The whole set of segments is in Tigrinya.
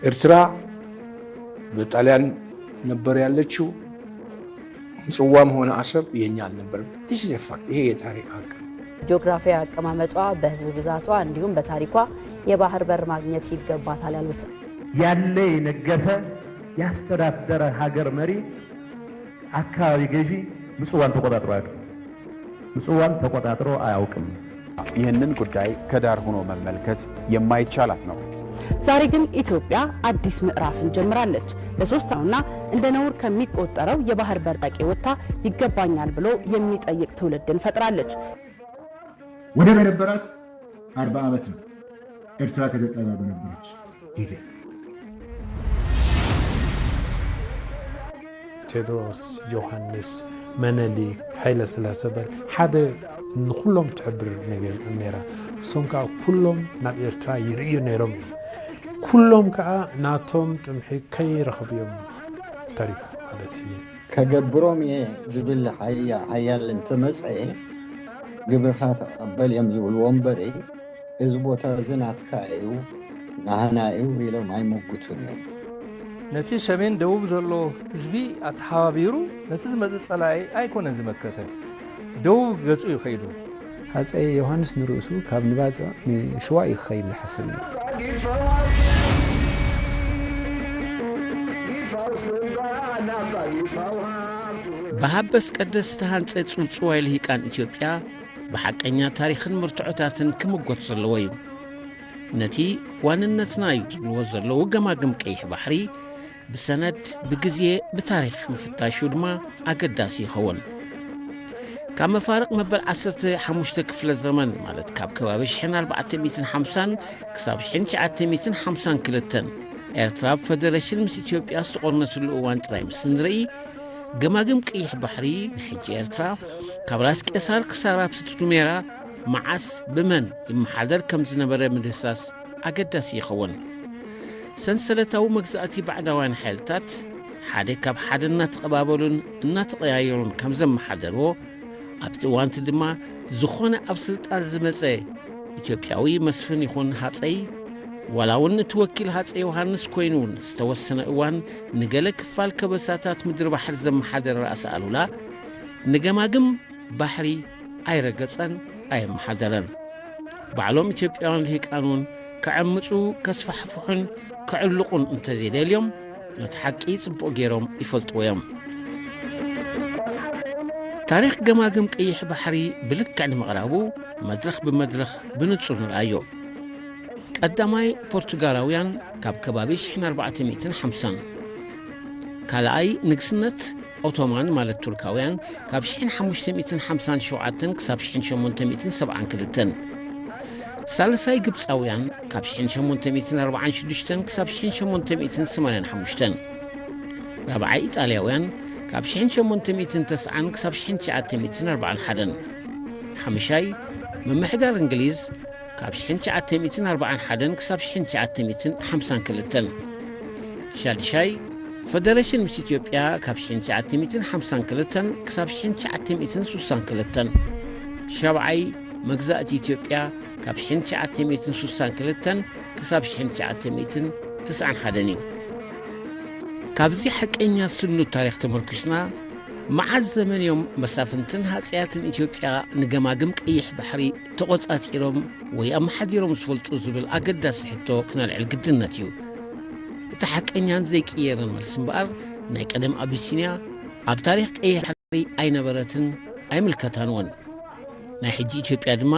ኤርትራ በጣሊያን ነበር ያለችው። ምጽዋም ሆነ አሰብ የኛ አልነበርም። This is a fact። ይሄ የታሪክ ሀቅ ነው። ጂኦግራፊያዊ አቀማመጧ በህዝብ ብዛቷ እንዲሁም በታሪኳ የባህር በር ማግኘት ይገባታል ያሉት ያለ የነገሰ ያስተዳደረ ሀገር መሪ አካባቢ ገዢ ምጽዋን ተቆጣጥሮ አያውቅም። ምጽዋን ተቆጣጥሮ አያውቅም። ይህንን ጉዳይ ከዳር ሆኖ መመልከት የማይቻላት ነው። ዛሬ ግን ኢትዮጵያ አዲስ ምዕራፍን ጀምራለች። በሶስተኛውና እንደ ነውር ከሚቆጠረው የባህር በር ጥያቄ ወጥታ ይገባኛል ብሎ የሚጠይቅ ትውልድን ፈጥራለች። ወደብ የነበራት አርባ ዓመት ነው። ኤርትራ ከኢትዮጵያ ጋር በነበረች ጊዜ ቴድሮስ፣ ዮሃንስ፣ መነሊክ፣ ሃይለ ስላሰ በል ሓደ ንኩሎም ትሕብር ነገር ነይራ። እሶም ከዓ ኩሎም ናብ ኤርትራ ይርእዩ ነይሮም እዮም። ኩሎም ከዓ ናቶም ጥምሒ ከይረኸቡ እዮም ተሪፎም ማለት እዩ። ከገብሮም እየ ዝብል ሓያ- ሓያል እንተመፀ ግብርኻ ተቐበል እዮም ዝብልዎ እምበሪ እዚ ቦታ እዚ ናትካ እዩ ናህና እዩ ኢሎም ኣይምጉቱን እዮም። ነቲ ሰሜን ደቡብ ዘሎ ህዝቢ ኣተሓባቢሩ ነቲ ዝመጽእ ጸላኢ ኣይኮነን ዝመከተ፣ ደቡብ ገጹ እዩ ከይዱ። ሃጸይ ዮሃንስ ንርእሱ ካብ ንባጽዕ ንሽዋ እዩ ክኸይድ ዝሓስብ ነይሩ። ብሃበስ ቀደስ ዝተሃንጸ ጽውጽዋይ ልሂቃን ኢትዮጵያ ብሓቀኛ ታሪኽን መርትዖታትን ክምጎት ዘለዎ እዩ። ነቲ ዋንነትና እዩ ዝብልዎ ዘለዉ ገማግም ቀይሕ ባሕሪ ብሰነድ፣ ብግዜ፣ ብታሪኽ ምፍታሹ ድማ ኣገዳሲ ይኸውን። ካብ መፋርቕ መበል ዓሰርተ ሓሙሽተ ክፍለ ዘመን ማለት ካብ ከባቢ ሽሕን ኣርባዕተ ሚእትን ሓምሳን ክሳብ ሽሕን ትሽዓተ ሚእትን ሓምሳን ክልተን ኤርትራ ብፈደረሽን ምስ ኢትዮጵያ ዝተቖርነትሉ እዋን ጥራይ ምስ ንርኢ፣ ገማግም ቀይሕ ባሕሪ ንሕጂ ኤርትራ ካብ ራስ ቄሳር ክሳብ ራፕ ስቱሜራ መዓስ ብመን ይመሓደር ከም ዝነበረ ምድህሳስ ኣገዳሲ ይኸውን። ሰንሰለታዊ መግዛእቲ ባዕዳውያን ሓይልታት ሓደ ካብ ሓደ እናተቐባበሉን እናተቐያየሩን ከም ዘመሓደርዎ ኣብቲ እዋንቲ ድማ ዝኾነ ኣብ ስልጣን ዝመጸ ኢትዮጵያዊ መስፍን ይኹን ሃጸይ ዋላ እውን እቲ ወኪል ሃጸይ ዮሃንስ ኮይኑ ዝተወሰነ እዋን ንገለ ክፋል ከበሳታት ምድሪ ባሕሪ ዘመሓደረ ራእሲ ኣሉላ ንገማግም ባሕሪ ኣይረገጸን ኣየመሓደረን። ባዕሎም ኢትዮጵያውያን ልሂቃን እውን ከዐምጹ፣ ከስፋሕፍሑን ከዕልቑን እንተዘይደልዮም ነቲ ሓቂ ጽቡቕ ገይሮም ይፈልጥዎ እዮም። ታሪኽ ገማግም ቀይሕ ባሕሪ ብልክዕ ንምቕራቡ መድረኽ ብመድረኽ ብንጹር ንርኣዮ። ቀዳማይ ፖርቱጋላውያን ካብ ከባቢ ሽሕን ኣርባዕተ ሚእትን ሓምሳን፣ ካልኣይ ንግስነት ኦቶማን ማለት ቱርካውያን ካብ ሽሕን ሓሙሽተ ሚእትን ሓምሳን ሸውዓተን ክሳብ ሽሕን ሸሞንተ ሚእትን ሰብዓን ክልተን፣ ሳልሳይ ግብፃውያን ካብ ሽሕን ሸሞንተ ሚእትን ኣርባዓን ሽዱሽተን ክሳብ ሽሕን ሸሞንተ ሚእትን ሰማንያን ሓሙሽተን፣ ራብዓይ ኢጣልያውያን ካብ ሽሕን ሸሞንተ ሚእትን ተስዓን ክሳብ ሽሕን ትሽዓተ ሚእትን ኣርባዓን ሓደን፣ ሓምሻይ ምምሕዳር እንግሊዝ ካብ ሽሕን ትሽዓተ ሚእትን ኣርባዓን ሓደን ክሳብ ሽሕን ትሽዓተ ሚእትን ሓምሳን ክልተን፣ ሻድሻይ ፈደረሽን ምስ ኢትዮጵያ ካብ ሽሕን ትሽዓተ ሚእትን ሓምሳን ክልተን ክሳብ ሽሕን ትሽዓተ ሚእትን ሱሳን ክልተን፣ ሻብዓይ መግዛእቲ ኢትዮጵያ ካብ ሽሕን ትሽዓተ ሚእትን ሱሳን ክልተን ክሳብ ሽሕን ትሽዓተ ሚእትን ተስዓን ሓደን እዩ። ካብዚ ሓቀኛ ስኑድ ታሪኽ ተመርኲስና፣ መዓስ ዘመን እዮም መሳፍንትን ሃጸያትን ኢትዮጵያ ንገማግም ቀይሕ ባሕሪ ተቖጻጺሮም ወይ ኣመሓዲሮም ዝፈልጡ ዝብል ኣገዳሲ ሕቶ ክነልዕል ግድነት እዩ። እቲ ሓቀኛን ዘይቅየርን መልሲ እምበኣር፣ ናይ ቀደም ኣቢሲንያ ኣብ ታሪኽ ቀይሕ ባሕሪ ኣይነበረትን ኣይምልከታን እውን። ናይ ሕጂ ኢትዮጵያ ድማ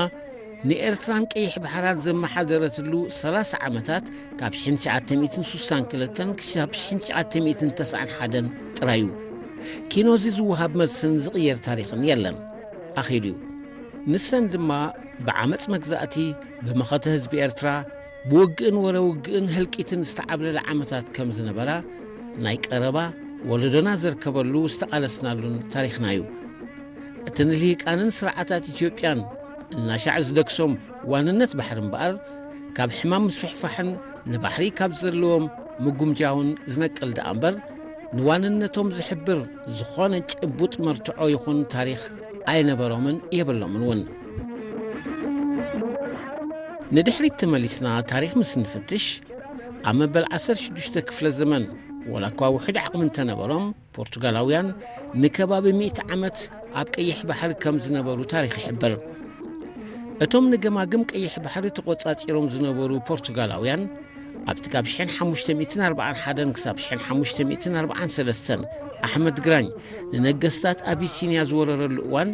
ንኤርትራን ቀይሕ ባሕራን ዘመሓደረትሉ ሰላሳ ዓመታት ካብ ሽሕን ትሽዓተ ሚእትን ሱሳን ክልተን ክሳብ ሽሕን ትሽዓተ ሚእትን ተስዓን ሓደን ጥራይ እዩ። ኪኖዚ ዝወሃብ መልስን ዝቕየር ታሪኽን የለን። ኣኺሉ እዩ። ንሰን ድማ ብዓመጽ መግዛእቲ፣ ብመኸተ ህዝቢ ኤርትራ፣ ብውግእን ወረ ውግእን ህልቂትን ዝተዓብለለ ዓመታት ከም ዝነበራ ናይ ቀረባ ወለዶና ዘርከበሉ ዝተቓለስናሉን ታሪኽና እዩ። እቲ ንልሂቃንን ስርዓታት ኢትዮጵያን እናሻዕ ዝደግሶም ዋንነት ባሕሪ እምበኣር፣ ካብ ሕማም ምስፍሕፋሕን ንባሕሪ ካብ ዘለዎም ምጉምጃውን ዝነቅል ደኣ እምበር፣ ንዋንነቶም ዝሕብር ዝኾነ ጭቡጥ መርትዖ ይኹን ታሪኽ ኣይነበሮምን የብሎምን እውን። ንድሕሪት ተመሊስና ታሪኽ ምስ ንፍትሽ፣ ኣብ መበል ዓሰርተ ሽዱሽተ ክፍለ ዘመን፣ ወላ እኳ ውሑድ ዓቕሚ እንተነበሮም፣ ፖርቱጋላውያን ንከባቢ ሚእቲ ዓመት ኣብ ቀይሕ ባሕሪ ከም ዝነበሩ ታሪኽ ይሕብር። እቶም ንገማግም ቀይሕ ባሕሪ ተቖጻጺሮም ዝነበሩ ፖርቱጋላውያን፣ ኣብቲ ካብ ሽሕን ሓሙሽተ ሚእትን ኣርባዓን ሓደን ክሳብ ሽሕን ሓሙሽተ ሚእትን ኣርባዓን ሰለስተን ኣሕመድ ግራኝ ንነገስታት ኣቢሲንያ ዝወረረሉ እዋን፣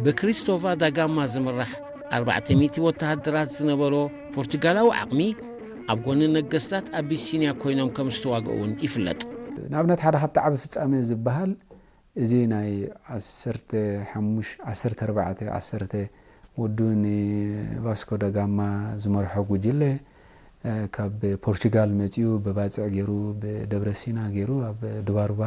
ብክሪስቶቫ ዳጋማ ዝምራሕ ኣርባዕተ ሚእቲ ወተሃደራት ዝነበሮ ፖርቱጋላዊ ዓቕሚ፣ ኣብ ጎኒ ነገስታት ኣቢሲንያ ኮይኖም ከም ዝተዋግኡ እውን ይፍለጥ። ንኣብነት፣ ሓደ ካብቲ ዓቢ ፍጻመ ዝበሃል፣ እዚ ናይ ዓሰርተ ሓሙሽተ፣ ዓሰርተ ኣርባዕተ፣ ዓሰርተ ወዱ ንቫስኮ ዳጋማ ዝመርሖ ጉጅለ፣ እ፣ ካብ ፖርቹጋል መጺኡ ብባጽዕ ገይሩ፣ ብደብረ ሲና ገይሩ ኣብ ዱባርባ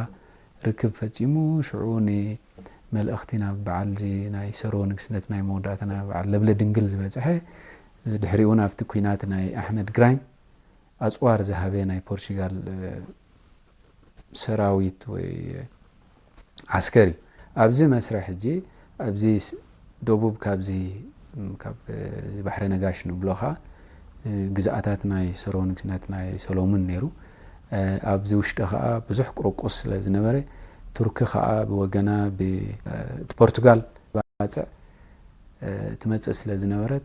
ርክብ ፈጺሙ፣ ሽዑ ንመልእኽቲ ናብ በዓል እዚ ናይ ሰሮ ንግስነት ናይ መወዳእታ ናይ በዓል ለብለ ድንግል ዝበጽሐ፣ ድሕሪኡ እውን ኣብቲ ኲናት ናይ ኣሕመድ ግራኝ ኣጽዋር ዝሃበ ናይ ፖርቹጋል፣ እ፣ ሰራዊት ወይ ዓስከር እዩ። ኣብዚ መስርሕ ሕጂ፣ ኣብዚ ስ-፣ ደቡብ ካብዚ፣ ም፣ ካብ፣ እ፣ እዚ ባሕሪ ነጋሽ ንብሎ ኸኣ፣ እ፣ ግዝኣታት ናይ ሰሮ ንግስነት ናይ ሰሎሙን ነይሩ። እ፣ ኣብዚ ውሽጢ ኸኣ ብዙሕ ቁርቁስ ስለ ዝነበረ፣ ቱርኪ ኸኣ ብወገና ብ-፣ እ፣ እቲ ፖርቱጋል ባጽዕ፣ እ፣ ትመጽእ ስለ ዝነበረት፣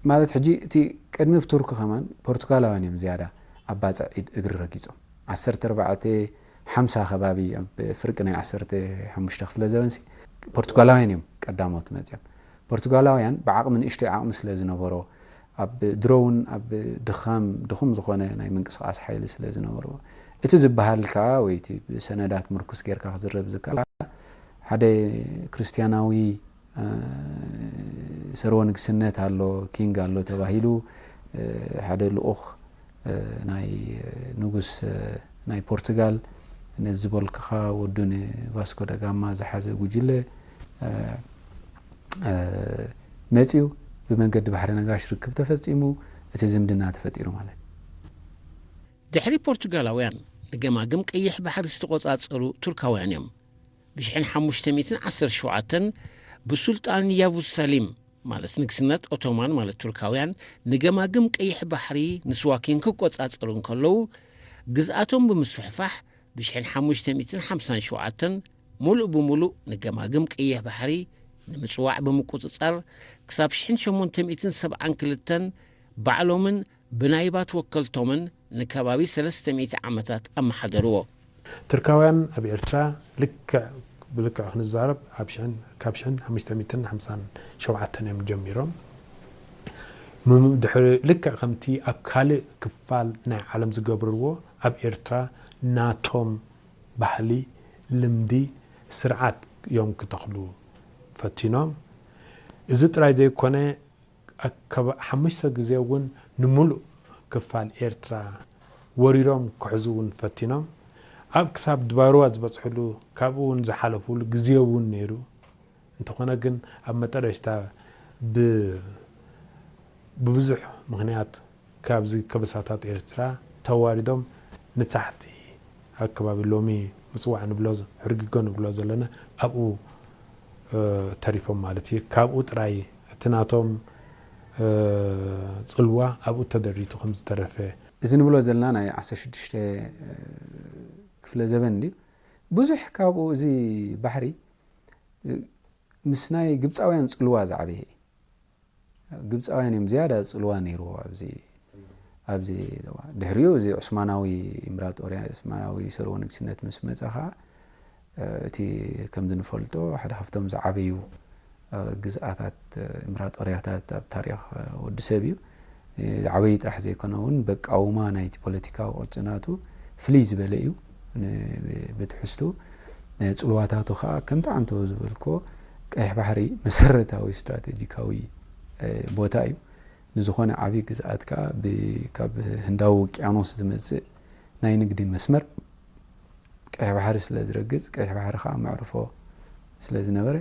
ማለት ሕጂ እቲ ቅድሚ ቱርኪ ከማን ፖርቱጋላውያን እዮም ዝያዳ ኣብ ባጽዕ ኢድ እግሪ ረጊጾም። ዓሰርተ ኣርባዕተ ሓምሳ ከባቢ ኣብ ፍርቂ ናይ ዓሰርተ ሓሙሽተ ክፍለ ዘበንሲ ፖርቱጋላውያን እዮም ቀዳሞት መጺኦም። ፖርቱጋላውያን ብዓቕሚ ንእሽተይ ዓቕሚ ስለ ዝነበሮ፣ ኣብ ድሮ እውን ኣብ ድኻም፣ ድኹም ዝኾነ ናይ ምንቅስቓስ ሓይሊ ስለ ዝነበሮ፣ እቲ ዝበሃል ከኣ ወይ እቲ ብሰነዳት ምርኩስ ጌርካ ክዝረብ ዝከኣል ሓደ ክርስትያናዊ፣ እ፣ ሰርወ ንግስነት ኣሎ፣ ኪንግ ኣሎ ተባሂሉ፣ እ፣ ሓደ ልኡኽ፣ እ፣ ናይ ንጉስ፣ እ፣ ናይ ፖርቱጋል ነዚ ዝበልክኻ ወዱ ንቫስኮ ዳጋማ ዝሓዘ ጉጅለ፣ እ፣ እ፣ መጺኡ። ብመንገዲ ባሕሪ ነጋሽ ርክብ ተፈጺሙ፣ እቲ ዝምድና ተፈጢሩ ማለት። ድሕሪ ፖርቱጋላውያን ንገማግም ቀይሕ ባሕሪ ዝተቖጻጸሩ ቱርካውያን እዮም። ብሽሕን ሓሙሽተ ሚእትን ዓሰርተ ሸውዓተን ብሱልጣን ያቡዝ ሰሊም፣ ማለት ንግስነት ኦቶማን ማለት ቱርካውያን፣ ንገማግም ቀይሕ ባሕሪ ንስዋኪን ክቆጻጸሩ እንከለዉ፣ ግዝኣቶም ብምስፍሕፋሕ፣ ብሽሕን ሓሙሽተ ሚእትን ሓምሳን ሸውዓተን ሙሉእ ብሙሉእ ንገማግም ቀይሕ ባሕሪ ንምጽዋዕ ብምቁጽጻር፣ ክሳብ ሽሕን ሸሞንተ ሚእትን ሰብዓን ክልተን ባዕሎምን ብናይባት ወከልቶምን ንከባቢ ሰለስተ ሚእቲ ዓመታት ኣመሓደርዎ። ቱርካውያን ኣብ ኤርትራ ልክዕ ብልክዕ ክንዛረብ ኣብ ሽሕን፣ ካብ ሽሕን ሓሙሽተ ሚእትን ሓምሳን ሸውዓተን እዮም ጀሚሮም። ምም-፣ ድሕሪ ልክዕ ከምቲ ኣብ ካልእ ክፋል ናይ ዓለም ዝገብርዎ ኣብ ኤርትራ ናቶም ባህሊ፣ ልምዲ፣ ስርዓት እዮም ክተኽሉ ፈቲኖም። እዚ ጥራይ ዘይኮነ፣ ኣከባ-፣ ሓሙሽተ ግዜ እውን ንምሉእ ክፋል ኤርትራ ወሪሮም ክሕዙ እውን ፈቲኖም። ኣብ ክሳብ ድባርዋ ዝበጽሕሉ፣ ካብኡ እውን ዝሓለፉሉ ግዜ እውን ነይሩ። እንተኾነ ግን ኣብ መጠረሽታ ብ-፣ ብብዙሕ ምኽንያት ካብዚ ከበሳታት ኤርትራ ተዋሪዶም ንታሕቲ ኣብ ከባቢ ሎሚ ምጽዋዕ ንብሎ፣ ሕርጊጎ ንብሎ ዘለና ኣብኡ፣ እ፣ ተሪፎም ማለት እዩ። ካብኡ ጥራይ እቲ ናቶም፣ እ፣ ጽልዋ ኣብኡ ተደሪቱ ከም ዝተረፈ። እዚ ንብሎ ዘለና ናይ ዓሰርተ ሽዱሽተ ክፍለ ዘበን ድዩ? ብዙሕ ካብኡ እዚ ባሕሪ፣ እ፣ ምስ ናይ ግብጻውያን ጽልዋ ዝዓበየ እዩ። ግብጻውያን እዮም ዝያዳ ጽልዋ ነይርዎ ኣብዚ፣ ኣብዚ ዞባ። ድሕሪኡ እዚ ዑስማናዊ ኢምራጦርያ፣ ዑስማናዊ ስርወ ንግስነት ምስ መጸ ኸኣ፣ እ፣ እቲ ከምዚ ንፈልጦ ሓደ ካብቶም ዝዓበዩ፣ እ፣ ግዝኣታት፣ እ፣ ኢምራጦርያታት ኣብ ታሪኽ፣ እ፣ ወዲ ሰብ እዩ። እ፣ ዝዓበዩ ጥራሕ ዘይኮነ እውን በቃውማ ናይቲ ፖለቲካዊ ቅርጺ ናቱ ፍልይ ዝበለ እዩ። ን-፣ ብትሕዝቱ፣ እ፣ ጽልዋታቱ ኸኣ ከምቲ ዓንተቦ ዝበልክዎ ቀይሕ ባሕሪ መሰረታዊ ስትራቴጂካዊ፣ እ፣ ቦታ እዩ። ንዝኾነ ዓቢ ግዝኣት ከኣ ብ-፣ ካብ ህንዳዊ ውቅያኖስ ዝመጽእ ናይ ንግዲ መስመር ቀይሕ ባሕሪ ስለ ዝረግጽ፣ ቀይሕ ባሕሪ ከኣ መዕርፎ ስለ ዝነበረ፣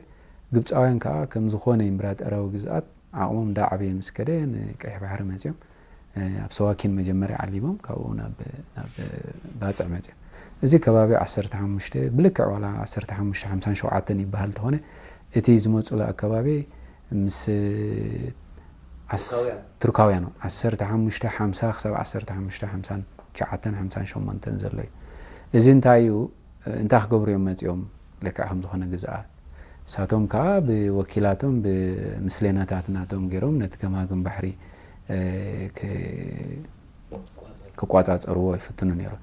ግብጻውያን ከኣ ከም ዝኾነ ኢምራጦርያዊ ግዝኣት ዓቕሞም እንዳዓበየ ምስ ከደ ንቀይሕ ባሕሪ መጺኦም፣ እ፣ ኣብ ሰዋኪን መጀመርያ ዓሊሞም፣ ካብኡ ናብ፣ ናብ ባጽዕ መጺኦም። እዚ ከባቢ ዓሰርተ ሓሙሽተ ብልክዕ ዋላ ዓሰርተ ሓሙሽተ ሓምሳን ሸውዓተን ይበሃል እንተኾነ፣ እቲ ዝመፁሉ ኣከባቢ ምስ ዓስ- ቱርካውያን። ቱርካውያን ዓሰርተ ሓሙሽተ ሓምሳ ክሳብ ዓሰርተ ሓሙሽተ ሓምሳን ትሽዓተን ሓምሳን ሸሞንተን ዘሎ እዩ። እዚ እንታይ እዩ? እንታይ ክገብሩ እዮም መፂኦም? ልክዕ ከም ዝኾነ ግዝኣት ንሳቶም ከዓ ብወኪላቶም ብምስሌናታት ናቶም ገይሮም ነቲ ገማግም ባሕሪ ክቋፃፀርዎ ይፍትኑ ነይሮም።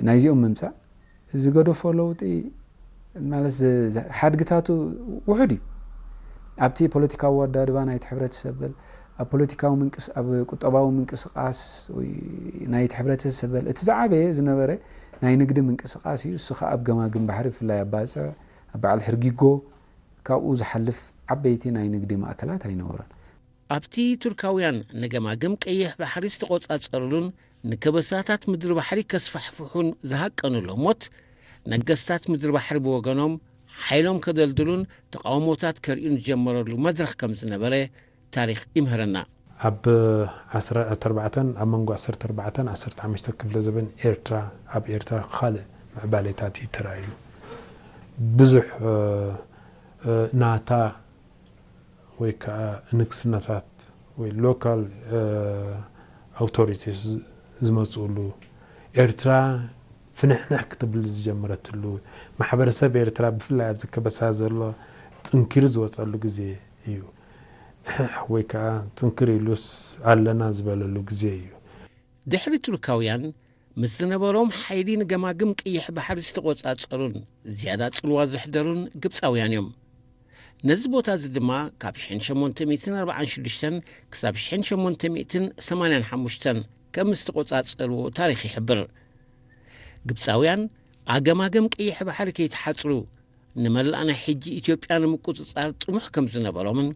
ናይዚኦም ምምፃእ ዝገደፎ ለውጢ ማለት ሓድግታቱ ውሑድ እዩ። ኣብቲ ፖለቲካዊ ኣወዳድባ ናይቲ ሕብረተሰብ በል ኣብ ፖለቲካዊ ምንቅስ ኣብ ቁጠባዊ ምንቅስቃስ ናይቲ ሕብረተሰብ በል እቲ ዝዓበየ ዝነበረ ናይ ንግዲ ምንቅስቃስ እዩ። እሱ ከዓ ኣብ ገማግም ባሕሪ ብፍላይ ኣብ ባፅዕ ኣብ በዓል ሕርጊጎ ካብኡ ዝሓልፍ ዓበይቲ ናይ ንግዲ ማእከላት ኣይነበረን። ኣብቲ ቱርካውያን ንገማግም ቀይሕ ባሕሪ ዝተቖጻጸሩሉን ንከበሳታት ምድሪ ባሕሪ ከስፋሕፍሑን ዝሃቀኑሉ ህሞት፣ ነገስታት ምድሪ ባሕሪ ብወገኖም ሓይሎም ከደልድሉን ተቓውሞታት ከርእዩን ዝጀመረሉ መድረኽ ከም ዝነበረ ታሪኽ ይምህረና። ኣብ ዓሰርተ ኣርባዕተ ኣብ መንጎ ዓሰርተ ኣርባዕተ ዓሰርተ ሓሙሽተ ክፍለ ዘበን ኤርትራ ኣብ ኤርትራ ካልእ ምዕባሌታት እዩ ተራእዩ። ብዙሕ ናታ ወይ ከዓ ንግስነታት ወይ local authorities ዝመፅእሉ ኤርትራ ፍንሕንሕ ክትብል ዝጀመረትሉ ማሕበረሰብ ኤርትራ ብፍላይ ኣብዚ ከበሳ ዘሎ ጥንኪሩ ዝወፀሉ ግዜ እዩ። ወይ ከዓ ጥንክር ኢሉስ ኣለና ዝበለሉ ግዜ እዩ። ድሕሪ ቱርካውያን ምስ ዝነበሮም ሓይሊ ንገማግም ቅይሕ ባሕሪ ዝተቖጻጸሩን ዝያዳ ጽልዋ ዘሕደሩን ግብጻውያን እዮም። ነዚ ቦታ እዚ ድማ ካብ ሽሕን ሸሞንተ ሚእትን ኣርባዓን ሽዱሽተን ክሳብ ሽሕን ሸሞንተ ሚእትን ሰማንያን ሓሙሽተን ከም ዝተቖጻጸርዎ ታሪኽ ይሕብር። ግብጻውያን ኣገማግም ቀይሕ ባሕሪ ከይተሓጽሩ ንመላእ ናይ ሕጂ ኢትዮጵያ ንምቁጽጻር ጥሙሕ ከም ዝነበሮምን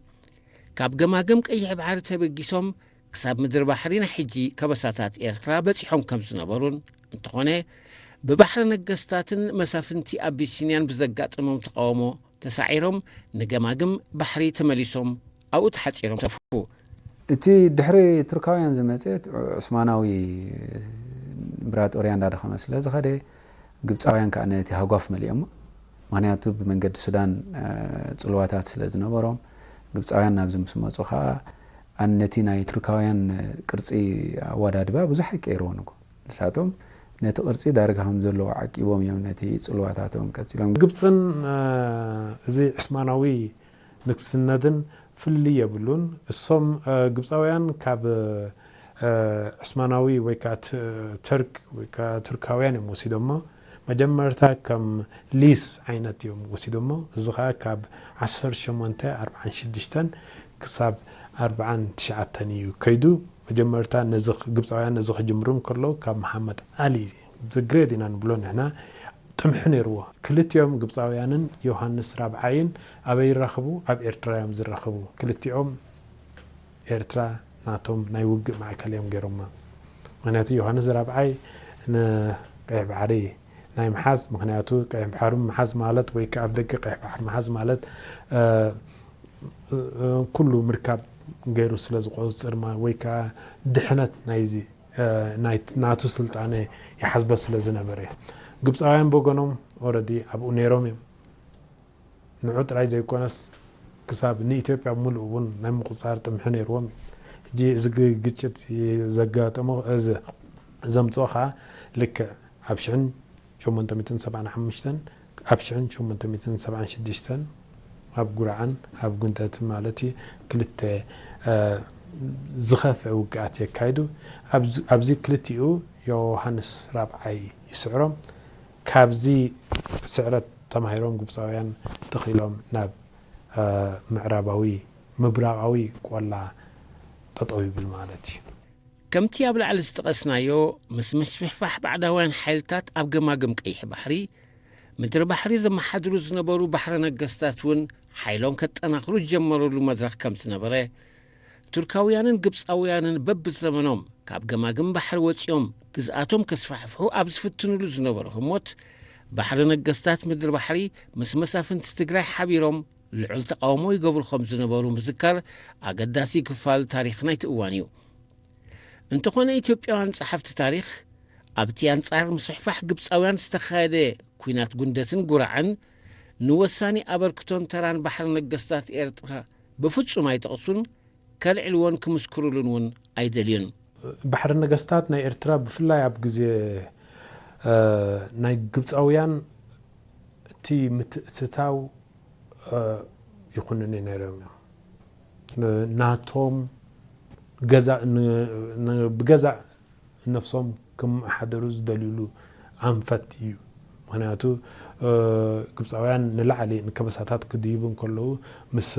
ካብ ገማግም ቀይሕ ባሕሪ ተበጊሶም ክሳብ ምድሪ ባሕሪ ናይ ሕጂ ከበሳታት ኤርትራ በጺሖም ከም ዝነበሩን እንተኾነ ብባሕሪ ነገስታትን መሳፍንቲ ኣቢሲንያን ብዘጋጠሞም ተቃውሞ ተሳዒሮም ንገማግም ባሕሪ ተመሊሶም ኣብኡ ተሓጺሮም ተፉ። እቲ ድሕሪ ቱርካውያን ዝመፀ ዑስማናዊ እምብራጦርያ እንዳደኸመ ስለ ዝኸደ ግብፃውያን ከዓ ነቲ ሃጓፍ መሊኦሞ። ምክንያቱ ብመንገዲ ሱዳን ፅልዋታት ስለ ዝነበሮም ግብፃውያን ናብዚ ምስ መፁ ከዓ ነቲ ናይ ቱርካውያን ቅርፂ ኣወዳድባ ብዙሕ ኣይቀይርዎን እኮ። ንሳቶም ነቲ ቅርፂ ዳርጋ ከም ዘለዎ ዓቂቦም እዮም ነቲ ፅልዋታቶም ቀፂሎም። ግብፅን እዚ ዕስማናዊ ንግስነትን ፍልልይ የብሉን። እሶም ግብፃውያን ካብ ዕስማናዊ ወይ ከዓ ተርክ ወይ ከዓ ቱርካውያን እዮም ወሲዶሞ። መጀመርታ ከም ሊስ ዓይነት እዮም ወሲዶሞ። እዚ ከዓ ካብ ዓሰርተ ሸሞንተ ኣርባዓን ሽዱሽተን ክሳብ ኣርባዓን ትሽዓተን እዩ ከይዱ። መጀመርታ ነዚ ግብፃውያን ነዚ ክጅምሩ እንከለዉ ካብ መሓመድ ኣሊ the great ኢና ንብሎ ንሕና ጥምሑ ነይርዎ። ክልቲኦም ግብፃውያንን ዮሃንስ ራብዓይን ኣበይ ይራኽቡ? ኣብ ኤርትራ እዮም ዝራኽቡ። ክልቲኦም ኤርትራ ናቶም ናይ ውግእ ማእከል እዮም ገይሮማ። ምክንያቱ ዮሃንስ ራብዓይ ንቀይሕ ባሕሪ ናይ ምሓዝ፣ ምክንያቱ ቀይሕ ባሕሪ ምሓዝ ማለት ወይ ከዓ ኣብ ደገ ቀይሕ ባሕሪ ምሓዝ ማለት ኩሉ ምርካብ ገይሩ ስለ ዝቆፅር ወይ ከዓ ድሕነት ናይዚ ናቱ ስልጣነ ይሓስቦ ስለ ዝነበረ ግብፃውያን ብወገኖም already ኣብኡ ነይሮም እዮም። ንዑ ጥራይ ዘይኮነስ ክሳብ ንኢትዮጵያ ብምሉእ እውን ናይ ምቁፅፃር ጥምሒ ነይርዎም እዩ። ሕጂ እዚ ግጭት ዘጋጠሞ ዘምፅኦ ከዓ ልክዕ ኣብ ሽሕን ሸሞንተ ሚእትን ሰብዓን ሓሙሽተን ኣብ ሽሕን ሸሞንተ ሚእትን ሰብዓን ሽዱሽተን ኣብ ጉርዓን ኣብ ጉንደትን ማለት እዩ ክልተ ዝኸፍአ ውግኣት የካይዱ። ኣብዚ ክልቲኡ ዮሃንስ ራብዓይ ይስዕሮም። ካብዚ ስዕረት ተማሂሮም ግብፃውያን ተኺሎም ናብ ምዕራባዊ ምብራቓዊ ቆላ ጠጠው ይብል ማለት እዩ። ከምቲ ኣብ ላዕሊ ዝጠቐስናዮ ምስ ምስፍሕፋሕ ባዕዳውያን ሓይልታት ኣብ ገማግም ቀይሕ ባሕሪ ምድሪ ባሕሪ ዘመሓድሩ ዝነበሩ ባሕሪ ነገስታት እውን ሓይሎም ከጠናኽሩ ዝጀመሩሉ መድረኽ ከም ዝነበረ ቱርካውያንን ግብፃውያንን በብዘመኖም ካብ ገማግም ባሕሪ ወፂኦም ግዝኣቶም ከስፋሕፍሑ ኣብ ዝፍትኑሉ ዝነበሩ ህሞት ባሕሪ ነገስታት ምድሪ ባሕሪ ምስ መሳፍንቲ ትግራይ ሓቢሮም ልዑል ተቃውሞ ይገብሩ ከም ዝነበሩ ምዝካር ኣገዳሲ ክፋል ታሪኽ ናይቲ እዋን እዩ። እንተኾነ ኢትዮጵያውያን ጸሓፍቲ ታሪኽ ኣብቲ ኣንጻር ምስሕፋሕ ግብጻውያን ዝተኻየደ ኲናት ጉንደትን ጉራዕን ንወሳኒ ኣበርክቶን ተራን ባሕሪ ነገስታት ኤርትራ ብፍጹም ኣይጠቕሱን፣ ከልዕልዎን ክምስክሩሉን እውን ኣይደልዩን። ባሕሪ ነገስታት ናይ ኤርትራ ብፍላይ ኣብ ግዜ ናይ ግብጻውያን እቲ ምትእትታው ይኹንኒ ነይሮም እዮም። ናቶም ገዛእ ብገዛእ ነፍሶም ክመሓደሩ ዝደልዩሉ ኣንፈት እዩ። ምክንያቱ ግብፃውያን ንላዕሊ ንከበሳታት ክድይቡ እንከለዉ ምስ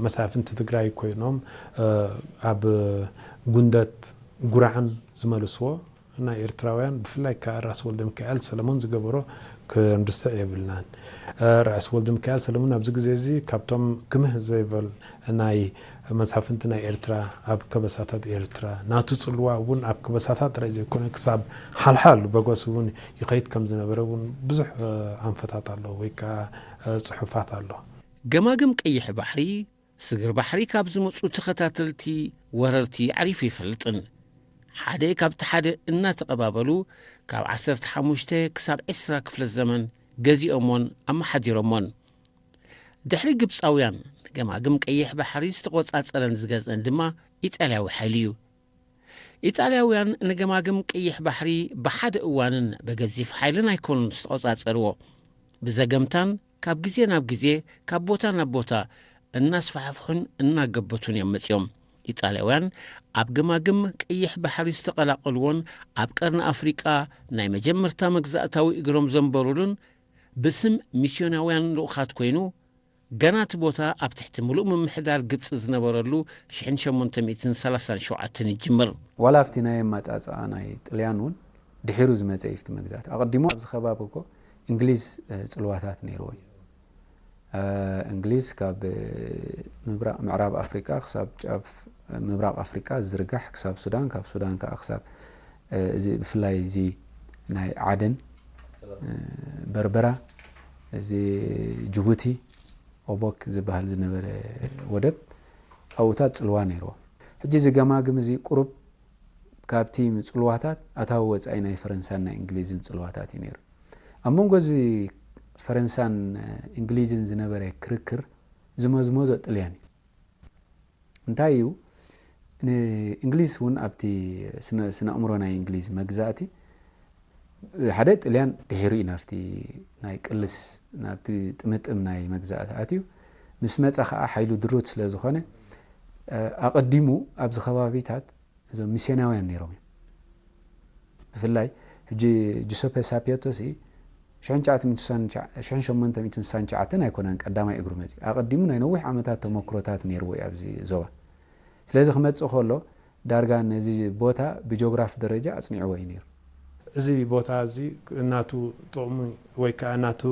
መሳፍንቲ ትግራይ ኮይኖም ኣብ ጉንደት ጉራዕን ዝመልስዎ ናይ ኤርትራውያን ብፍላይ ከዓ ራስ ወልደ ሚካኤል ሰለሞን ዝገበሮ ክንርስዕ የብልናን። ራስ ወልደ ሚካኤል ሰለሞን ኣብዚ ግዜ እዚ ካብቶም ክምህ ዘይበል ናይ መሳፍንቲ ናይ ኤርትራ ኣብ ከበሳታት ኤርትራ ናቱ ፅልዋ እውን ኣብ ከበሳታት ጥራይ ዘይኮነ ክሳብ ሓልሓል በጎስ እውን ይኸይድ ከም ዝነበረ እውን ብዙሕ ኣንፈታት ኣሎ ወይ ከዓ ፅሑፋት ኣሎ። ገማግም ቀይሕ ባሕሪ ስግር ባሕሪ ካብ ዝመጹ ተኸታተልቲ ወረርቲ ዓሪፉ ይፈልጥን ሓደ ካብቲ ሓደ እናተቐባበሉ ካብ ዓሰርተ ሓሙሽተ ክሳብ ዕስራ ክፍለ ዘመን ገዚኦሞን ኣመሓዲሮሞን። ድሕሪ ግብጻውያን ንገማግም ቀይሕ ባሕሪ ዝተቖጻጸረን ዝገዝአን ድማ ኢጣልያዊ ሓይሊ እዩ። ኢጣልያውያን ንገማግም ቀይሕ ባሕሪ ብሓደ እዋንን ብገዚፍ ሓይልን ኣይኮኑን ዝተቖጻጸርዎ። ብዘገምታን ካብ ግዜ ናብ ግዜ ካብ ቦታ ናብ ቦታ እናስፋሕፍሑን እናገበቱን እዮም መጺኦም። ኢጣልያውያን ኣብ ገማግም ቀይሕ ባሕሪ ዝተቐላቐልዎን ኣብ ቀርኒ ኣፍሪቃ ናይ መጀመርታ መግዛእታዊ እግሮም ዘንበሩሉን ብስም ሚስዮናውያን ልኡኻት ኮይኑ፣ ገና እቲ ቦታ ኣብ ትሕቲ ምሉእ ምምሕዳር ግብጺ ዝነበረሉ ሽሕን ሸሞንተ ሚእትን ሰላሳን ሸውዓተን ይጅምር። ዋላ ኣብቲ ናይ ኣመጻጽኣ ናይ ጥልያን እውን ድሒሩ ዝመጸ እዩ። ኣብቲ መግዛእቲ ኣቐዲሙ ኣብዚ ከባቢ እኮ እንግሊዝ ጽልዋታት ነይርዎ እዩ። እንግሊዝ ካብ ምብራቕ ምዕራብ ኣፍሪቃ ክሳብ ጫፍ ምብራቕ ኣፍሪቃ ዝዝርጋሕ ክሳብ ሱዳን፣ ካብ ሱዳን ከዓ ክሳብ እዚ ብፍላይ እዚ ናይ ዓደን በርበራ፣ እዚ ጅቡቲ ኦቦክ ዝበሃል ዝነበረ ወደብ ኣብኡታት ጽልዋ ነይርዎ። ሕጂ እዚ ገማግም እዚ ቁሩብ ካብቲ ጽልዋታት ኣታዊ ወጻኢ ናይ ፈረንሳን ናይ እንግሊዝን ጽልዋታት እዩ ነይሩ። ኣብ መንጎ እዚ ፈረንሳን እንግሊዝን ዝነበረ ክርክር ዝመዝመዞ ጥልያን እዩ። እንታይ እዩ? ንእንግሊዝ እውን ኣብቲ ስነ ኣእምሮ ናይ እንግሊዝ መግዛእቲ ሓደ ጥልያን ድሒሩ እዩ ናብቲ ናይ ቅልስ ናብቲ ጥምጥም ናይ መግዛእቲ ኣትዩ ምስ መፀ ከዓ ሓይሉ ድሩት ስለ ዝኾነ ኣቐዲሙ ኣብዚ ከባቢታት እዞም ሚስዮናውያን ነይሮም እዮም። ብፍላይ ሕጂ ጁሰፐ ሳፒዮቶ ሲ ሽሕን ሸሞንተ ሚእትን ስሳን ትሽዓተን ኣይኮነን ቀዳማይ እግሩ መፅዩ። ኣቐዲሙ ናይ ነዊሕ ዓመታት ተመክሮታት ነይርዎ እዩ ኣብዚ ዞባ። ስለዚ ክመፅእ ከሎ ዳርጋ ነዚ ቦታ ብጂኦግራፍ ደረጃ ኣፅኒዕዎ እዩ ነይሩ። እዚ ቦታ እዚ ናቱ ጥቕሚ ወይ ከዓ ናቱ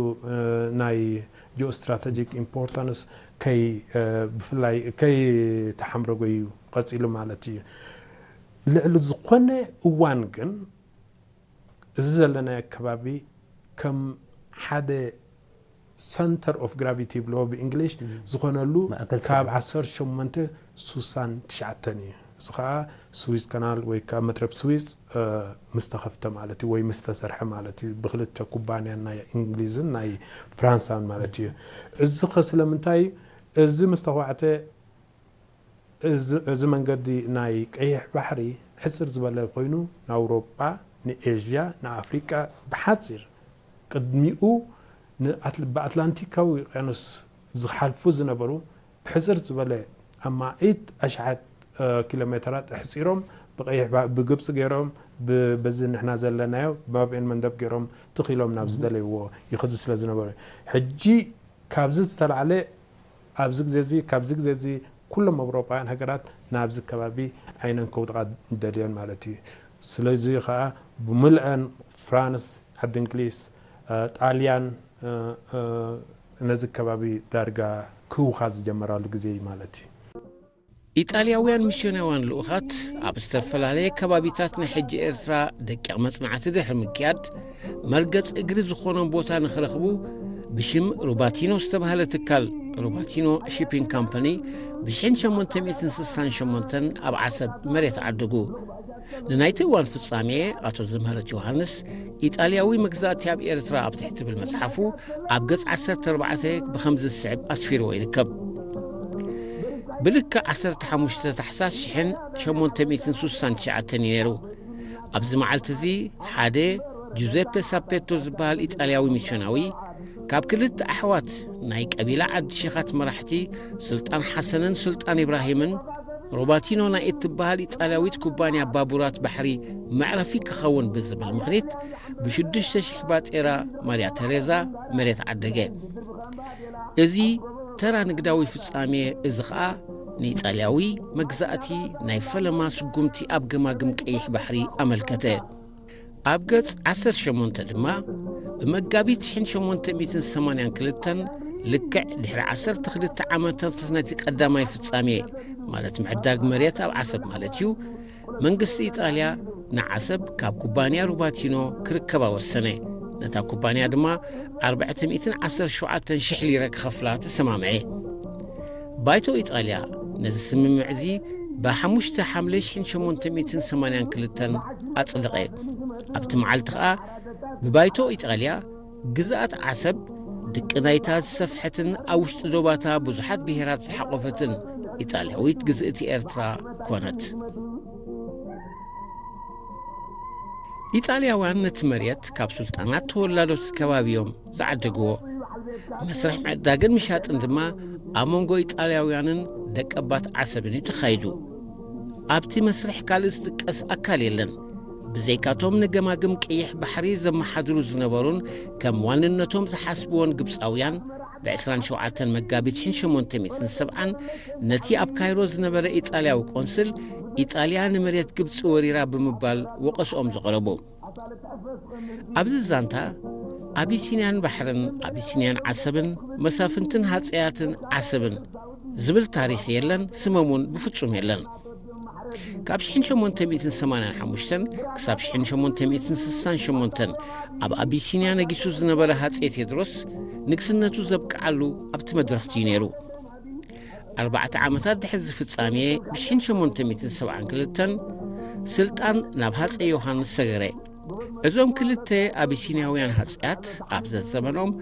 ናይ ጂኦ ስትራቴጂክ ኢምፖርታንስ ከይ ብፍላይ ከይተሓምረጎ እዩ ቀፂሉ ማለት እዩ። ልዕሊ ዝኾነ እዋን ግን እዚ ዘለናዮ ከባቢ ከም ሓደ ሰንተር ኦፍ ግራቪቲ ይብልዎ ብእንግሊሽ ዝኾነሉ ካብ ዓሰርተ ሸሞንተ ስሳን ትሽዓተን እዩ። እዚ ከዓ ስዊዝ ካናል ወይ ከዓ መትረብ ስዊዝ ምስ ተኸፍተ ማለት እዩ ወይ ምስ ተሰርሐ ማለት እዩ ብክልተ ኩባንያን ናይ እንግሊዝን ናይ ፍራንሳን ማለት እዩ። እዚ ከ ስለምንታይ እዚ ምስ ተኳዕተ እዚ መንገዲ ናይ ቀይሕ ባሕሪ ሕፅር ዝበለ ኮይኑ ንኣውሮጳ ንኤዥያ ንኣፍሪቃ ብሓፂር ቅድሚኡ ብኣትላንቲካዊ ውቅያኖስ ዝሓልፉ ዝነበሩ ብሕፅር ዝበለ ኣማኢት ኣሽሓት ኪሎ ሜትራት ኣሕፂሮም ብግብፂ ገይሮም በዚ ንሕና ዘለናዮ ባብ ኤል መንደብ ገይሮም ትኺሎም ናብ ዝደለይዎ ይኸዱ ስለ ዝነበሩ ሕጂ ካብዚ ዝተላዕለ ኣብዚ ግዜ እዚ ካብዚ ግዜ እዚ ኩሎም ኣውሮጳውያን ሃገራት ናብዚ ከባቢ ዓይነን ከውድቓ ደልዮን ማለት እዩ። ስለዚ ከዓ ብምልአን ፍራንስ፣ ዓዲ እንግሊዝ፣ ጣልያን ነዚ ከባቢ ዳርጋ ክህውኻ ዝጀመራሉ ግዜ እዩ ማለት እዩ። ኢጣልያውያን ሚስዮናውያን ልኡኻት ኣብ ዝተፈላለየ ከባቢታት ናይ ሕጂ ኤርትራ ደቂቕ መጽናዕቲ ድሕሪ ምክያድ መርገጽ እግሪ ዝኾኖም ቦታ ንኽረኽቡ ብሽም ሩባቲኖ ዝተባህለ ትካል ሩባቲኖ ሺፒንግ ካምፓኒ ብ ሽሕን ሸሞንተ ሚእትን ስሳን ሸሞንተን ኣብ ዓሰብ መሬት ዓደጉ። ንናይቲ እዋን ፍጻሜ ኣቶ ዘምህረት ዮሃንስ ኢጣልያዊ መግዛእቲ ኣብ ኤርትራ ኣብ ትሕቲ ትብል መጽሓፉ ኣብ ገጽ ዓሰርተ ኣርባዕተ ብኸምዚ ዝስዕብ ኣስፊርዎ ይርከብ። ብልክዕ ዓሰርተ ሓሙሽተ ታሕሳስ ሽሕን ሸሞንተ ሚእትን ስሳን ትሽዓተን እዩ ነይሩ። ኣብዚ መዓልቲ እዚ ሓደ ጁዘፔ ሳፔቶ ዝበሃል ኢጣልያዊ ሚስዮናዊ ካብ ክልተ ኣሕዋት ናይ ቀቢላ ዓዲ ሸኻት መራሕቲ ሱልጣን ሓሰንን ሱልጣን ኢብራሂምን ሮባቲኖ ናይ እትበሃል ኢጣልያዊት ኩባንያ ባቡራት ባሕሪ መዕረፊ ክኸውን ብዝብል ምኽኒት ብሽዱሽተ ሽሕ ባጤራ ማርያ ተሬዛ መሬት ዓደገ። እዚ ተራ ንግዳዊ ፍጻሜ እዚ ኸኣ ንኢጣልያዊ መግዛእቲ ናይ ፈለማ ስጉምቲ ኣብ ገማግም ቀይሕ ባሕሪ ኣመልከተ። ኣብ ገጽ ዓሰርተ ሸሞንተ ድማ ብመጋቢት ሽሕን ሸሞንተ ሚእትን ሰማንያን ክልተን ልክዕ ድሕሪ ዓሰርተ ክልተ ዓመታት ነቲ ቀዳማይ ፍጻሜ ማለት ምዕዳግ መሬት ኣብ ዓሰብ ማለት እዩ፣ መንግስቲ ኢጣልያ ንዓሰብ ካብ ኩባንያ ሩባቲኖ ክርከባ ወሰነ። ነታ ኩባንያ ድማ ኣርባዕተ ሚእትን ዓሰርተ ሸውዓተን ሽሕ ሊረ ክኸፍላ ተሰማምዐ። ባይቶ ኢጣልያ ነዚ ስምምዕ እዚ ብሓሙሽተ ሓምለ ሽሕን ሸሞንተ ሚእትን ሰማንያን ክልተን ኣጽደቐ። ኣብቲ መዓልቲ ኸኣ ብባይቶ ኢጣልያ ግዝኣት ዓሰብ ድቂ ናይታ ዝሰፍሐትን ኣብ ውሽጢ ዶባታ ብዙሓት ብሄራት ዝሓቖፈትን ኢጣልያዊት ግዝእቲ ኤርትራ ኮነት። ኢጣልያውያን ነቲ መሬት ካብ ሱልጣናት ተወላዶት ከባቢ እዮም ዝዓደግዎ። መስርሕ ምዕዳግን ምሻጥን ድማ ኣብ መንጎ ኢጣልያውያንን ደቀባት ዓሰብን እዩ ተኻይዱ። ኣብቲ መስርሕ ካልእ ዝጥቀስ ኣካል የለን። ብዘይካቶም ንገማግም ቀይሕ ባሕሪ ዘመሓድሩ ዝነበሩን ከም ዋንነቶም ዝሓስብዎን ግብጻውያን፣ ብ ዕስራን ሸውዓተን መጋቢት ሽሕን ሸሞንተ ሚእትን ሰብዓን ነቲ ኣብ ካይሮ ዝነበረ ኢጣልያዊ ቆንስል፣ ኢጣልያ ንመሬት ግብጺ ወሪራ ብምባል ወቐስኦም ዘቕረቡ። ኣብዚ ዛንታ ኣቢሲንያን ባሕርን ኣቢሲንያን ዓሰብን መሳፍንትን ሃጸያትን ዓሰብን ዝብል ታሪኽ የለን፣ ስሞም እውን ብፍጹም የለን። ካብ ሽሕን ሸሞንተ ሚእትን ሰማንያን ሓሙሽተን ክሳብ ሽሕን ሸሞንተ ሚእትን ስሳን ሸሞንተን ኣብ ኣቢሲንያ ነጊሱ ዝነበረ ሃጸይ ቴድሮስ ንግስነቱ ዘብቅዓሉ ኣብቲ መድረኽቲ እዩ ነይሩ። ኣርባዕተ ዓመታት ድሕሪ እዚ ፍጻሜ ብሽሕን ሸሞንተ ሚእትን ሰብዓን ክልተን ስልጣን ናብ ሃጸይ ዮሃንስ ሰገረ። እዞም ክልተ ኣቢሲንያውያን ሃጸያት ኣብ ዘዘመኖም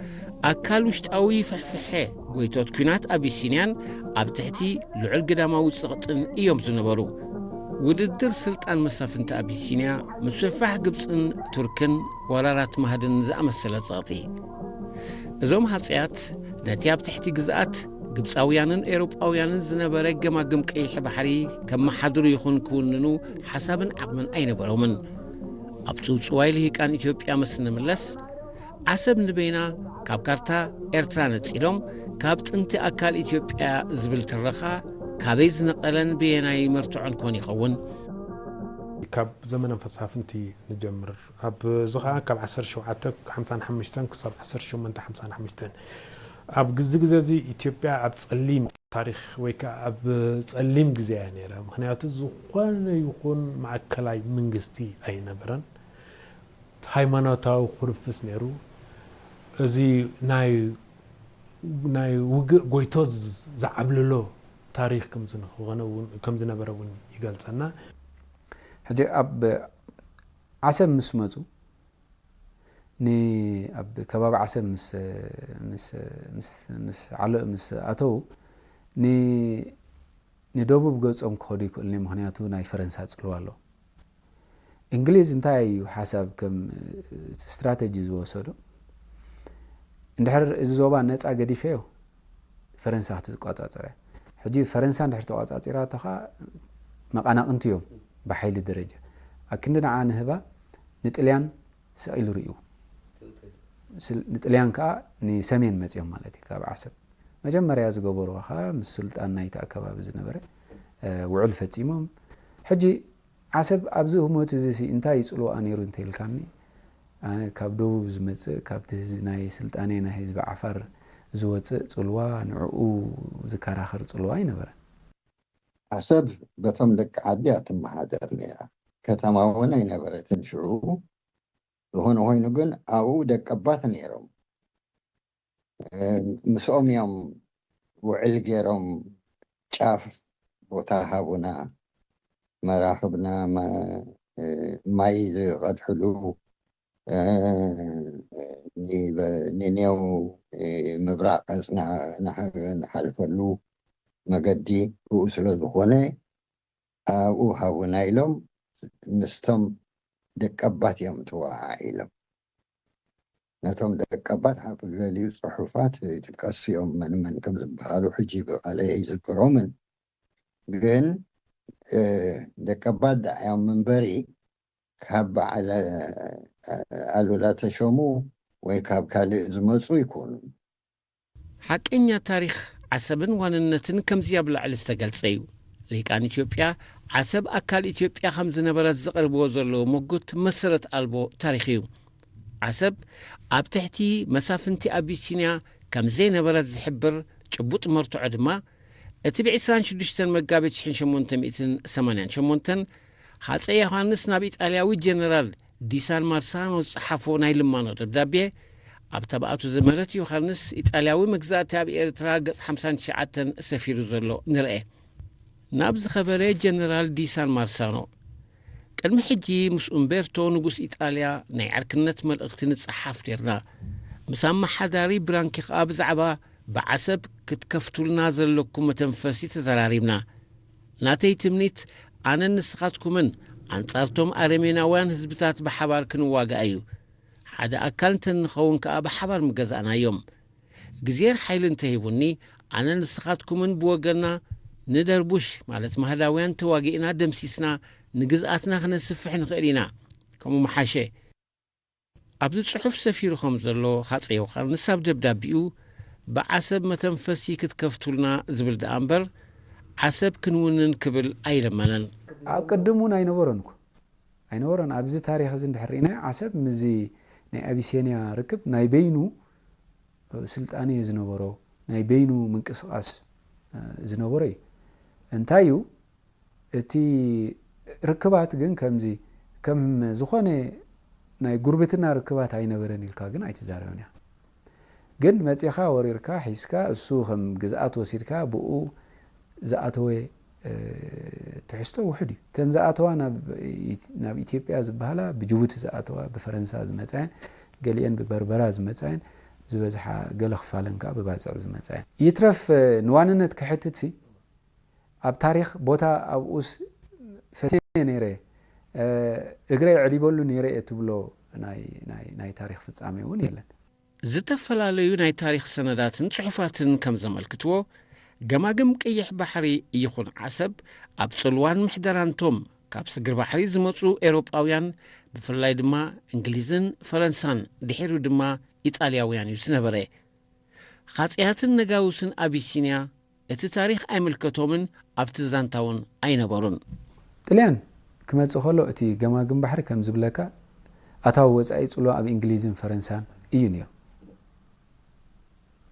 ኣካል ውሽጣዊ ፍሕፍሐ ጎይቶት ኲናት ኣቢሲንያን ኣብ ትሕቲ ልዑል ግዳማዊ ጸቕጥን እዮም ዝነበሩ። ውድድር ስልጣን መሳፍንቲ ኣቢሲንያ፣ ምስፍሕፋሕ ግብጽን ቱርክን፣ ወራራት ማህድን ዝኣመሰለ ጸቕጢ። እዞም ሃጸያት ነቲ ኣብ ትሕቲ ግዝኣት ግብጻውያንን ኤውሮጳውያንን ዝነበረ ገማግም ቀይሕ ባሕሪ ከመሓድሩ ይኹን ክውንኑ ሓሳብን ዓቕምን ኣይነበሮምን። ኣብ ጽውጽዋይ ልሂቃን ኢትዮጵያ ምስ ንምለስ፣ ዓሰብ ንበይና ካብ ካርታ ኤርትራ ነጺሎም፣ ካብ ጥንቲ ኣካል ኢትዮጵያ ዝብል ትረኻ ካበይ ዝነቐለን ብየናይ መርትዖን ኮን ይኸውን? ካብ ዘመነ መሳፍንቲ ንጀምር። ኣብ እዚ ኸዓ ካብ ዓሰርተ ሸውዓተ ሓምሳን ሓሙሽተን ክሳብ ዓሰርተ ሸሞንተ ሓምሳን ሓሙሽተን። ኣብ ግዚ ግዜ እዚ ኢትዮጵያ ኣብ ጸሊም ታሪኽ ወይ ከዓ ኣብ ጸሊም ግዜ እያ ነይራ። ምኽንያቱ ዝኾነ ይኹን ማእከላይ መንግስቲ ኣይነበረን። ሃይማኖታዊ ኩርፍስ ነይሩ። እዚ ናይ ናይ ውግእ ጎይቶ ዝዓብልሎ ታሪኽ ከም ዝነበረ እውን ይገልጸና። ሕጂ ኣብ ዓሰብ ምስ መፁ ኣብ ከባቢ ዓሰብ ምስ ዓሎ ምስ ኣተዉ ንደቡብ ገፆም ክኸዱ ይክእሉ ምክንያቱ ናይ ፈረንሳ ፅልዋ ኣሎ። እንግሊዝ እንታይ እዩ ሓሳብ ከም ስትራተጂ ዝወሰዶ? እንድሕር እዚ ዞባ ነፃ ገዲፈዮ ፈረንሳ ክትቆፃፀረ። ሕጂ ፈረንሳ እንድሕር ተቆፃፂራቶ ከዓ መቃናቅንቲ እዮም ብሓይሊ ደረጃ ኣክንዲ ንዓ ንህባ ንጥልያን ስቕ ኢሉ ርእዩ። ንጥልያን ከዓ ንሰሜን መፅኦም ማለት እዩ ካብ ዓሰብ መጀመርያ ዝገበርዋ ከዓ ምስ ሱልጣን ናይቲ ኣከባቢ ዝነበረ ውዕል ፈፂሞም። ሕጂ ዓሰብ ኣብዚ ህሞት እዚ ሲ እንታይ እዩ ጽልዋኣ ነይሩ እንተኢልካኒ፣ ኣነ ካብ ደቡብ ዝመጽእ፣ ካብቲ ህዝቢ ናይ ስልጣኔ ናይ ህዝቢ ዓፋር ዝወጽእ ጽልዋ፣ ንዕኡ ዝከራኸር ጽልዋ ኣይነበረን። ዓሰብ በቶም ደቂ ዓዲ እያ ትመሓደር ነይራ። ከተማ እውን ኣይነበረትን ሽዑ። ዝኾነ ኮይኑ ግን ኣብኡ ደቀባት ነይሮም። ምስኦም እዮም ውዕል ገይሮም ጫፍ ቦታ ሃቡና፣ መራኽብና፣ ማይ ዝቐድሕሉ፣ ንኔው ምብራቕ ንሓልፈሉ መገዲ ብኡ ስለ ዝኾነ፣ ኣብኡ ሃቡና ኢሎም ምስቶም ደቀባት እዮም ተወዓዒሎም። ነቶም ደቀባት ኣብ ገሊኡ ጽሑፋት ይጥቀሱ እዮም፣ መን መን ከም ዝበሃሉ ሕጂ ብቓለይ ኣይዝክሮምን። ግን ደቀባት ደኣ እዮም እምበሪ፣ ካብ በዓል ኣሉላ ተሾሙ ወይ ካብ ካልእ ዝመጹ ኣይኮኑን። ሓቀኛ ታሪኽ ዓሰብን ዋንነትን ከምዚ ኣብ ላዕሊ ዝተገልጸ እዩ። ሊቃን ኢትዮጵያ ዓሰብ ኣካል ኢትዮጵያ ከም ዝነበረት ዘቕርብዎ ዘለዉ ምጉት መሰረት ኣልቦ ታሪኽ እዩ። ዓሰብ ኣብ ትሕቲ መሳፍንቲ ኣቢሲንያ ከም ዘይነበረት ዝሕብር ጭቡጥ መርትዖ ድማ እቲ ብ ዕስራን ሽዱሽተን መጋቢት ሽሕን ሸሞንተ ሚእትን ሰማንያን ሸሞንተን ሃጸይ ዮሃንስ ናብ ኢጣልያዊ ጀነራል ዲሳን ማርሳኖ ዝጸሓፎ ናይ ልማኖ ደብዳቤ ኣብ ተባእቱ ዘመረት ዮሃንስ ኢጣልያዊ መግዛእቲ ኣብ ኤርትራ ገጽ ሓምሳን ትሽዓተን ሰፊሩ ዘሎ ንርኤ። ናብ ዝኸበረ ጀነራል ዲሳን ማርሳኖ፣ ቅድሚ ሕጂ ምስ ኡምቤርቶ ንጉስ ኢጣልያ ናይ ዕርክነት መልእኽቲ ንጸሓፍ ኔርና። ምስ ኣመሓዳሪ ብራንኪ ኸኣ ብዛዕባ ብዓሰብ ክትከፍቱልና ዘለኩም መተንፈሲ ተዘራሪብና። ናተይ ትምኒት ኣነን ንስኻትኩምን ኣንጻርቶም ኣረሜናውያን ህዝብታት ብሓባር ክንዋጋእ እዩ። ሓደ ኣካል እንተንኸውን ከኣ ብሓባር ምገዛእናዮም። ግዜር ሓይሊ እንተሂቡኒ ኣነን ንስኻትኩምን ብወገንና ንደርቡሽ ማለት ማህዳውያን ተዋጊእና ደምሲስና ንግዝኣትና ክነስፍሕ ንኽእል ኢና። ከምኡ ምሓሸ። ኣብዚ ጽሑፍ ሰፊሩ ከም ዘሎ ሃጸይ ዮሃንስ ኣብ ደብዳቢኡ ብዓሰብ መተንፈሲ ክትከፍቱልና ዝብል ደኣ እምበር ዓሰብ ክንውንን ክብል ኣይለመነን። ኣብ ቅድም እውን ኣይነበረን እኮ ኣይነበረን። ኣብዚ ታሪኽ እዚ እንድሕር ርኢናዮ ዓሰብ ምስዚ ናይ ኣቢሴንያ ርክብ ናይ በይኑ ስልጣኔ ዝነበሮ ናይ በይኑ ምንቅስቃስ ዝነበሮ እዩ። እንታይ እዩ እቲ ርክባት ግን ከምዚ ከም ዝኾነ ናይ ጉርብትና ርክባት ኣይነበረን ኢልካ ግን ኣይትዛረብን እያ። ግን መጺኻ ወሪርካ ሒዝካ እሱ ከም ግዝኣት ወሲድካ ብኡ ዝኣተወ ትሕዝቶ ውሑድ እዩ። እተን ዝኣተዋ ናብ ኢትዮጵያ ዝበሃላ ብጅቡቲ ዝኣተዋ ብፈረንሳ ዝመፃየን ገሊአን ብበርበራ ዝመፃየን ዝበዝሓ ገለ ክፋለን ከዓ ብባፅዕ ዝመፃየን ይትረፍ ንዋንነት ክሕትት ሲ ኣብ ታሪኽ ቦታ ኣብኡስ ፈትየ ነይረ እግረይ ዕሊበሉ ነይረ እየ ትብሎ ናይ ታሪኽ ፍፃሜ እውን የለን። ዝተፈላለዩ ናይ ታሪኽ ሰነዳትን ጽሑፋትን ከም ዘመልክትዎ፣ ገማግም ቀይሕ ባሕሪ ይኹን ዓሰብ ኣብ ጽልዋን ምሕደራንቶም ካብ ስግር ባሕሪ ዝመጹ ኤውሮጳውያን፣ ብፍላይ ድማ እንግሊዝን ፈረንሳን፣ ድሒሩ ድማ ኢጣልያውያን እዩ ዝነበረ። ኻጽያትን ነጋውስን ኣቢሲንያ እቲ ታሪኽ ኣይምልከቶምን ኣብቲ ዛንታ እውን ኣይነበሩን። ጥልያን ክመጽእ ከሎ እቲ ገማግም ባሕሪ ከም ዝብለካ ኣታዊ ወጻኢ ጽልዋ ኣብ እንግሊዝን ፈረንሳን እዩ ነይሩ።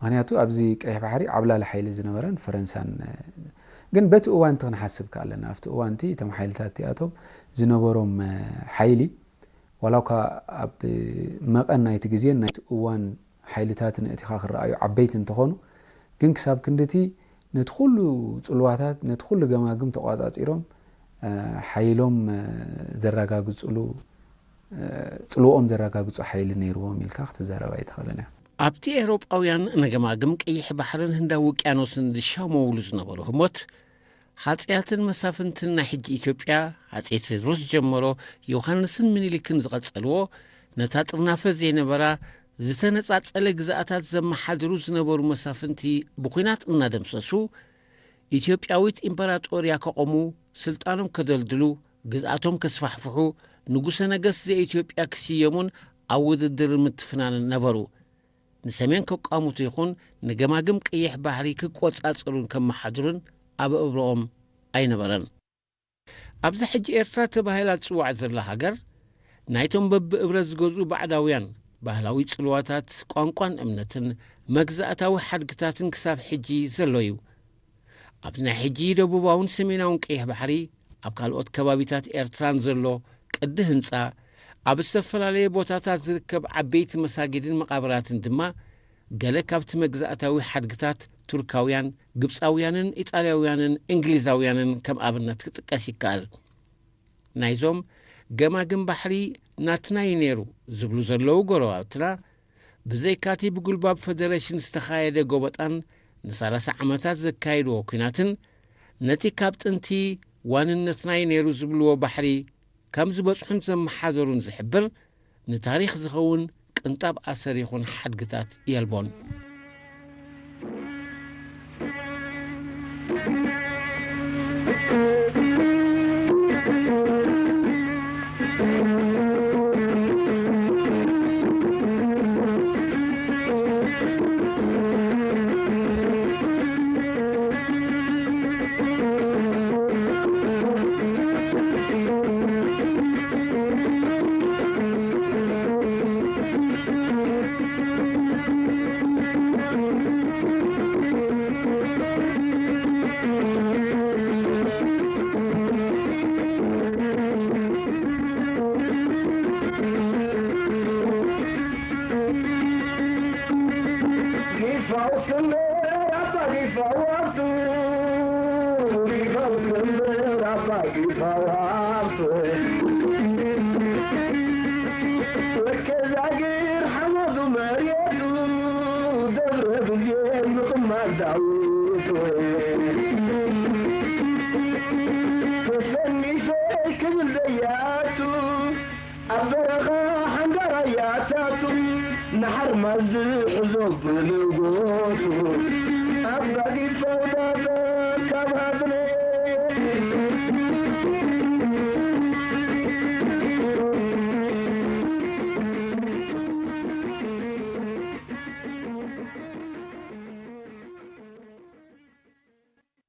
ምክንያቱ ኣብዚ ቀይሕ ባሕሪ ዓብላሊ ሓይሊ ዝነበረን ፈረንሳን ግን በቲ እዋንቲ ክንሓስብ ከኣለና ኣብቲ እዋንቲ እቶም ሓይልታት እቲኣቶም ዝነበሮም ሓይሊ ዋላ እኳ ኣብ መቐን ናይቲ ግዜን ናይቲ እዋን ሓይልታትን ኣእቲኻ ክረኣዩ ዓበይቲ እንተኾኑ ግን ክሳብ ክንድቲ ነቲ ኩሉ ጽልዋታት ነቲ ኩሉ ገማግም ተቋጻጺሮም ሓይሎም ዘረጋግጽሉ ጽልውኦም ዘረጋግጹ ሓይሊ ነይርዎም ኢልካ ክትዛረብ ኣይትኽእልን እያ። ኣብቲ ኤውሮጳውያን ንገማግም ቀይሕ ባሕርን ህንዳዊ ውቅያኖስን ዝሻመውሉ ዝነበሩ ህሞት ሃጸያትን መሳፍንትን ናይ ሕጂ ኢትዮጵያ፣ ሃጸይ ቴድሮስ ዝጀመሮ ዮሃንስን ምኒልክን ዝቐጸልዎ፣ ነታ ጥርናፈ ዘይነበራ ዝተነጻጸለ ግዝኣታት ዘመሓድሩ ዝነበሩ መሳፍንቲ ብኲናት እናደምሰሱ፣ ኢትዮጵያዊት ኢምፐራጦርያ ከቖሙ፣ ስልጣኖም ከደልድሉ፣ ግዝኣቶም ከስፋሕፍሑ፣ ንጉሰ ነገስት ዘኢትዮጵያ ክስየሙን ኣብ ውድድርን ምትፍናንን ነበሩ። ንሰሜን ከቋምቱ ይኹን ንገማግም ቀይሕ ባሕሪ ክቆጻጸሩን ከመሓድሩን ኣብ እብረኦም ኣይነበረን። ኣብዛ ሕጂ ኤርትራ ተባሂላ ትጽዋዕ ዘላ ሃገር ናይቶም በብእብረ ዝገዝኡ ባዕዳውያን ባህላዊ ጽልዋታት፣ ቋንቋን እምነትን መግዛእታዊ ሓድግታትን ክሳብ ሕጂ ዘሎ እዩ። ኣብዚ ናይ ሕጂ ደቡባውን ሰሜናውን ቀይሕ ባሕሪ ኣብ ካልኦት ከባቢታት ኤርትራን ዘሎ ቅዲ ህንጻ፣ ኣብ ዝተፈላለየ ቦታታት ዝርከብ ዓበይቲ መሳጊድን መቓብራትን ድማ ገለ ካብቲ መግዛእታዊ ሓድግታት ቱርካውያን፣ ግብጻውያንን ኢጣልያውያንን እንግሊዛውያንን ከም ኣብነት ክጥቀስ ይከኣል። ናይዞም ገማግም ባሕሪ ናትና እዩ ነይሩ ዝብሉ ዘለዉ ጎረባብትና፣ ብዘይካቲ ብጉልባብ ፈደረሽን ዝተኻየደ ጎበጣን ንሰላሳ ዓመታት ዘካየድዎ ኲናትን፣ ነቲ ካብ ጥንቲ ዋንነትና እዩ ነይሩ ዝብልዎ ባሕሪ ከም ዝበጽሑን ዘመሓደሩን ዝሕብር፣ ንታሪኽ ዝኸውን ቅንጣብ ኣሰር ይኹን ሓድግታት የልቦን።